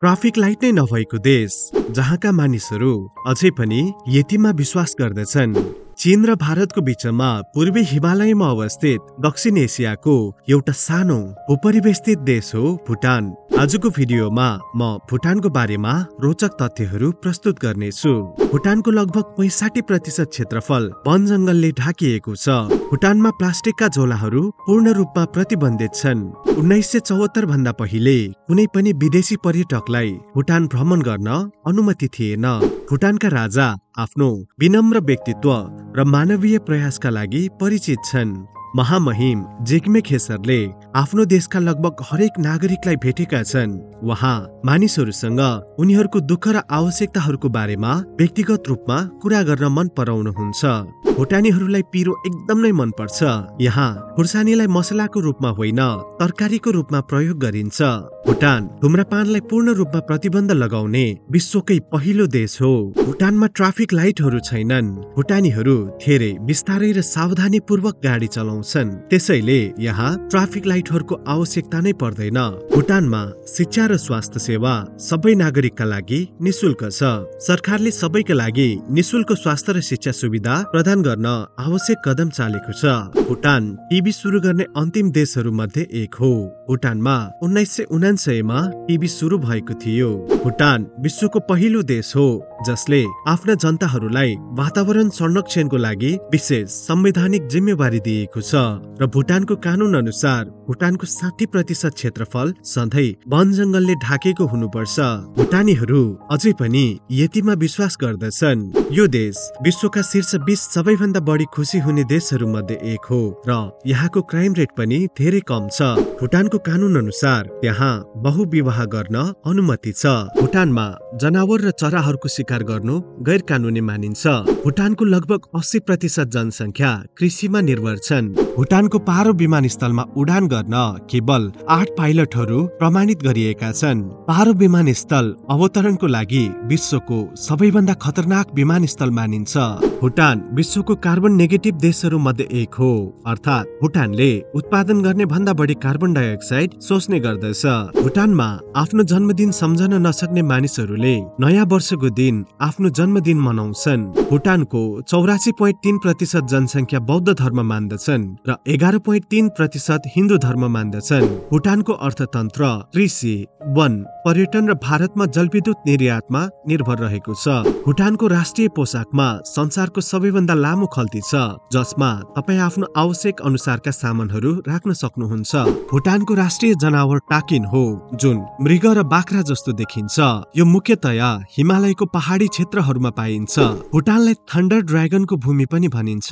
Traffic light नै नभएको देश जहाँका मानिसहरू अझै पनि यतिमा विश्वास गर्दछन्। चीन र भारतको बीचमा पूर्वी हिमालयमा अवस्थित दक्षिण एसियाको एउटा सानो उपरिवेष्टित देश हो भुटान। आजको भिडियोमा म भुटानको बारेमा रोचक तथ्यहरू प्रस्तुत गर्नेछु। भुटानको लगभग 65% क्षेत्रफल वन जंगलले ढाकिएको छ। भुटानमा प्लास्टिकका झोलाहरू पूर्ण रूपमा प्रतिबन्धित छन्। 1974 भन्दा पहिले कुनै पनि विदेशी पर्यटकलाई भुटान भ्रमण गर्न अनुमति थिएन। भुटानका राजा आफ्नो विनम्र व्यक्तित्व र मानवीय प्रयासका लागि परिचित छन्। महामहिम जिग्मे खेसरले आफ्नो देशका लगभग हरेक नागरिकलाई भेटेका छन्। उहाँ मानिसहरूसँग उनीहरूको दुःख र आवश्यकताहरूको बारेमा व्यक्तिगत रूपमा कुरा गर्न मन पराउनुहुन्छ। भुटानीहरूलाई पिरो एकदम नै मन पर्छ। यहाँ खुर्सानीलाई मसलाको रूपमा होइन तरकारीको रूपमा प्रयोग गरिन्छ। भुटान धुम्रपानलाई पूर्ण रूपमा प्रतिबन्ध लगाउने विश्वकै पहिलो देश हो। भुटानमा ट्राफिक लाइटहरू छैनन्। भुटानीहरू धेरै बिस्तारै र सावधानी पूर्वक गाडी चलाउँछन्, त्यसैले यहाँ ट्राफिक लाइटहरूको आवश्यकता नै पर्दैन। भुटानमा शिक्षा र स्वास्थ्य सेवा सबै नागरिकका लागि निशुल्क छ। सरकारले सबैका लागि निशुल्क स्वास्थ्य र शिक्षा सुविधा प्रदान गर्न आवश्यक कदम चालेको छ। भुटान टिभी सुरु गर्ने अन्तिम देशहरू मध्ये एक हो। भुटानमा 1999 मा टिभी सुरु भएको थियो। भुटान विश्वको पहिलो देश हो जसले आफ्ना जनताहरूलाई वातावरण संरक्षणको लागि विशेष संवैधानिक जिम्मेवारी दिएको छ र भुटानको कानून अनुसार भुटानको 60% क्षेत्रफल सधैँ वन जंगलले ढाकेको हुनुपर्छ। भुटानीहरू अझै पनि यतिमा विश्वास गर्दछन्। यो देश विश्वका शीर्ष 20 सबैभन्दा बढी खुसी हुने देशहरू मध्ये एक हो र यहाँको क्राइम रेट पनि धेरै कम छ। भुटानको कानून अनुसार त्यहाँ बहुविवाह गर्न अनुमति छ। भुटानमा जनावर र चराहरूको शिकार गर्नु गैर कानूनी मानिन्छ। भुटानको लगभग 80% जनसंख्या कृषिमा निर्भर छन्। भुटानको पारो विमानस्थलमा उडान गर्न केवल 8 पाइलटहरू प्रमाणित गरिएका छन्। पारो विमानस्थल अवतरणको लागि विश्वको सबैभन्दा खतरनाक विमानस्थल मानिन्छ। भुटान विश्वको कार्बन नेगेटिभ देशहरू मध्ये एक हो, अर्थात् भुटानले उत्पादन गर्ने भन्दा बढी कार्बन डाइअक्साइड सोच्ने गर्दछ। भुटानमा आफ्नो जन्मदिन सम्झन नसक्ने मानिसहरूले नयाँ वर्षको दिन आफ्नो जन्मदिन मनाउँछन्। भुटानको 84.3% जनसंख्या बौद्ध धर्म मान्दछन् र 11.3% हिन्दू धर्म मान्दछन्। भुटानको अर्थतन्त्र कृषि, वन, पर्यटन र भारतमा जलविद्युत निर्यातमा निर्भर रहेको छ। भुटानको राष्ट्रिय पोसाकमा संसारको सबैभन्दा लामो खल्ती छ, जसमा तपाईँ आफ्नो आवश्यक अनुसारका सामानहरू राख्न सक्नुहुन्छ। भुटानको राष्ट्रिय जनावर टाकिन हो, जुन मृग र बाख्रा जस्तो देखिन्छ। यो मुख्यतया हिमालयको पहाडी क्षेत्रहरूमा पाइन्छ। भुटानलाई थन्डर ड्र्यागनको भूमि पनि भनिन्छ।